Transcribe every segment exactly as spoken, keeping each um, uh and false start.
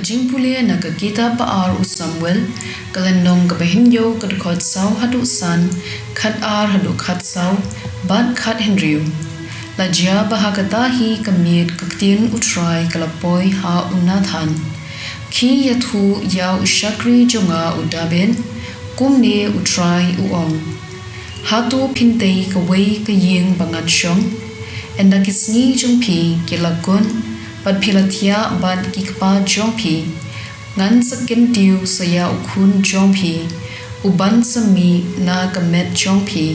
Jingpule na ka kitab ba ar u Samuel, ka lynnong kaba hynñiew, ka dkhot saw haduh san, khat ar haduh khat saw, bad khat hynriew. La jia ba ha kata hi ka miet ka ktien U Trai ka la poi ha u Nathan: Khie ïathuh ïa u shakri jong nga u Dabid, kumne U Trai u ong: Hato phin tei kawei ka ïing ba ngan shong? Ynda ki sngi jong phi ki la kun, bad phi la thiah bad ki kpa jong phi, ngan sa kyntiew sa ïa u khun jong phi, u ban sa mih na ka met jong phi,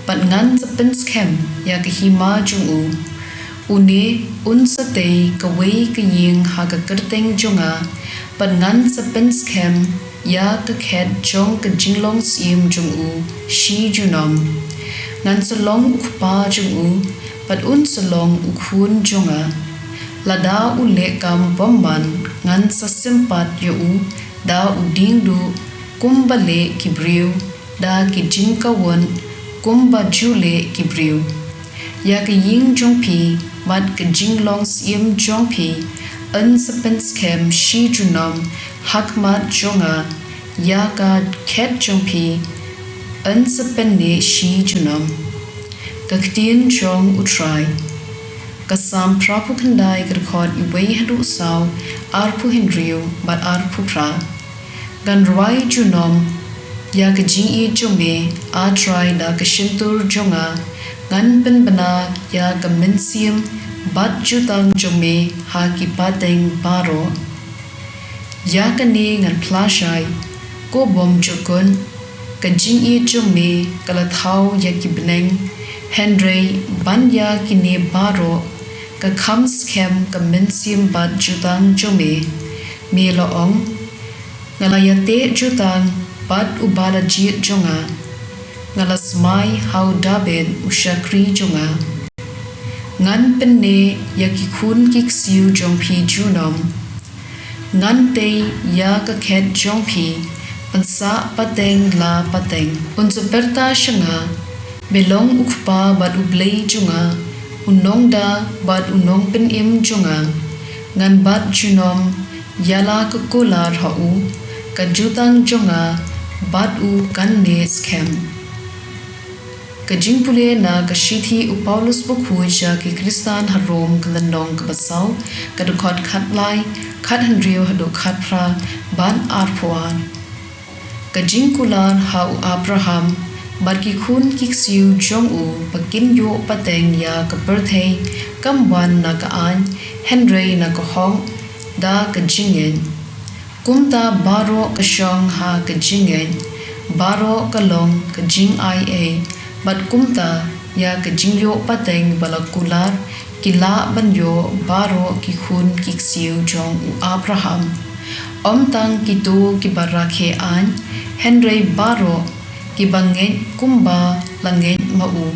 bad ngan sa pynskhem ïa ka hima jong u. Une un sa tei kawei ka ïing ha ka kyrteng jong nga, bad ngan sa pynskhem ïa ka khet jong ka jinglong syiem jong u shi junom. Ngan sa long u kpa jong u, bad un sa long u khun jong nga. Lada u leh kam bymman, ngan sa sympat ïa u da u diengduh, kumba leh ki briew da ki jingkawun, kumba ju leh ki briew. Ïa ka ïing jong phi bad ka jinglong syiem jong phi yn sa pynskhem shi junom ha khmat jong nga, ïa ka khet jong phi yn sa pynneh shi junom. Ka ktien jong U Trai. Ka Salm phra phew khyndai, ka dkhot wei haduh saw, ar phew hynriew bad ar phew phra. Ngan rwai junom ïa ka jingïeit jong me, A Trai, da ka shyntur jong nga. Ngan pynbna ïa ka mynsiem bad jutang jong me ha ki pateng baroh. Ïa kane ngan phla shai, ko bym jukun. Ka jingïeit jong me ka la thaw ïa ki bneng, hynrei ban ïa kine baroh ka kham skhem ka mynsiem bad jutang jong me. Me la ong: Nga la ïateh jutang bad uba la jied jong nga. Nga la smai ha u Dabid u shakri jong nga. Ngan pynneh ïa ki khun ki ksiew jong phi junom. Ngan tei ïa ka khet jong phi pynsah pateng la pateng. Un sa pyrta sha nga: Me long u Kpa bad U Blei jong nga, u Nongda bad u Nongpynim jong nga. Ngan bat junom ïa la ka kular ha u, ka jutang jong nga bad u kan neh skhem. Ka jingpule na ka shithi u Paulus bakhuid sha ki Khristan ha Rom, ka lynnong kaba saw, ka dkhot khatlai, khathynriew haduh khatphra bad arphew ar. Ka jingkular ha u Abraham bad ki khun ki ksiew jong u ba kin ïoh pateng ïa ka pyrthei kam wan na ka aiñ, hynrei na ka hok da ka jingngeit. Kumta baroh ka shong ha ka jingngeit, baroh ka long ka jingaiei, bad kumta ïa ka jingïoh pateng ba la kular ki lah ban ïoh baroh ki khun ki ksiew jong u Abraham. Ym tang kito kiba rakhe aiñ, hynrei baroh kiba ngeit kumba la ngeit ma u.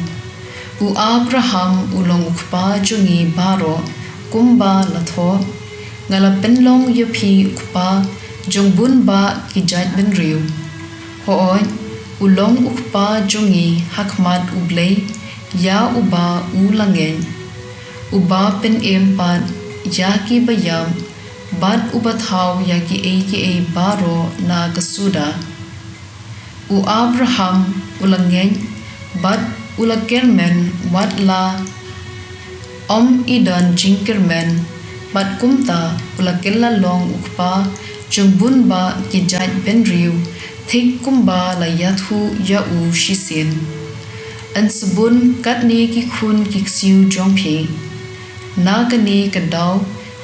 U Abraham u long u kpa jong ngi baroh, kumba la thoh: Nga la pynlong ïa phi u kpa jong bun bah ki jaitbynriew. Hooid, u long u kpa jong ngi ha khmat U Blei ïa uba u la ngeit, uba pynim pat ïa kiba ïap, bad uba thaw ïa kiei kiei baroh na ka suda. U Abraham u la ngeit bad u la kyrmen wat la ym i don jingkyrmen, bad kumta u la kylla long u kpa jong bun bah ki jaitbynriew, thik kumba la ïathuh ïa u shisien: Yn sa bun katne ki khun ki ksiew jong phi. Na kane ka daw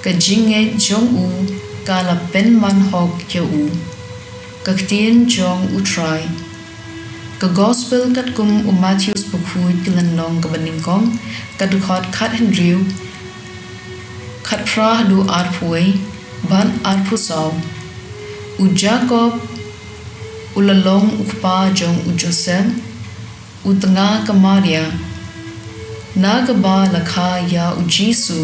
ka jingngeit jong u ka la pynman hok ïa u. Ka ktien jong U Trai. Ka Gospel katkum u Mathaios bakhuid, ka lynnong kaba nyngkong, ka dkhot khathynriew, khatphra haduh arphew wei bad arphew saw. U Jakob u la long u kpa jong u Joseph, u tnga ka Maria. Na kaba la kha ïa u Jisu,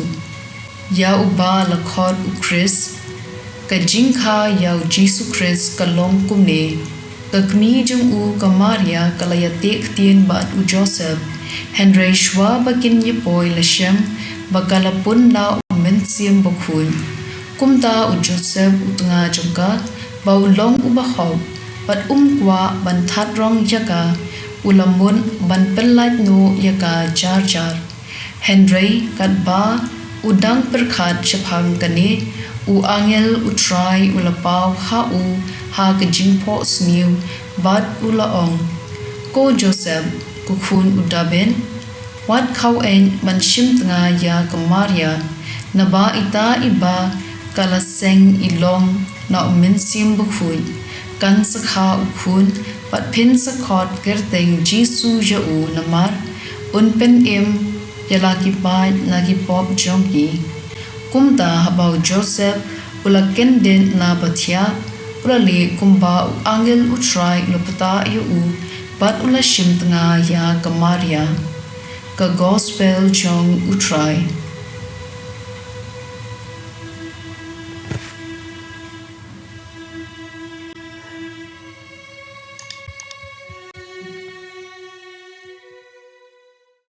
ïa uba la khot u Khrist. Ka jingkha ïa u Jisu Khrist ka long kumne: Ka kmie jong u ka Maria ka la ïateh ktien bad u Joseph, hynrei shuwa ba kin ïa poi la shem ba ka la pun na u Mynsiem Bakhuid. Kumta u Joseph, u tnga jong ka, ba u long u bahok, bad um kwah ban thad rong ïa ka, u la mut ban pynlait noh ïa ka jar jar. Hynrei katba u dang pyrkhat shaphang kane, u angel U Trai u la paw ha u ha ka jingphohsniew, bad u la ong: Ko Joseph, ko khun u Dabid, wat khawaiñ ban shim tnga ïa ka Maria, naba ita iba ka la seng i long na U Mynsiem Bakhuid. Kan sa kha u khun, bad phin sa khot kyrteng Jisu ïa u, namar un pynim ïa la ki paid na ki pop jong ki. Kumta haba u Joseph u la kyndit na ba thiah, u la leh kumba u angel U Trai u la pyrta ïa u, bad u la shim tnga ïa ka Maria. Ka Gospel jong U Trai.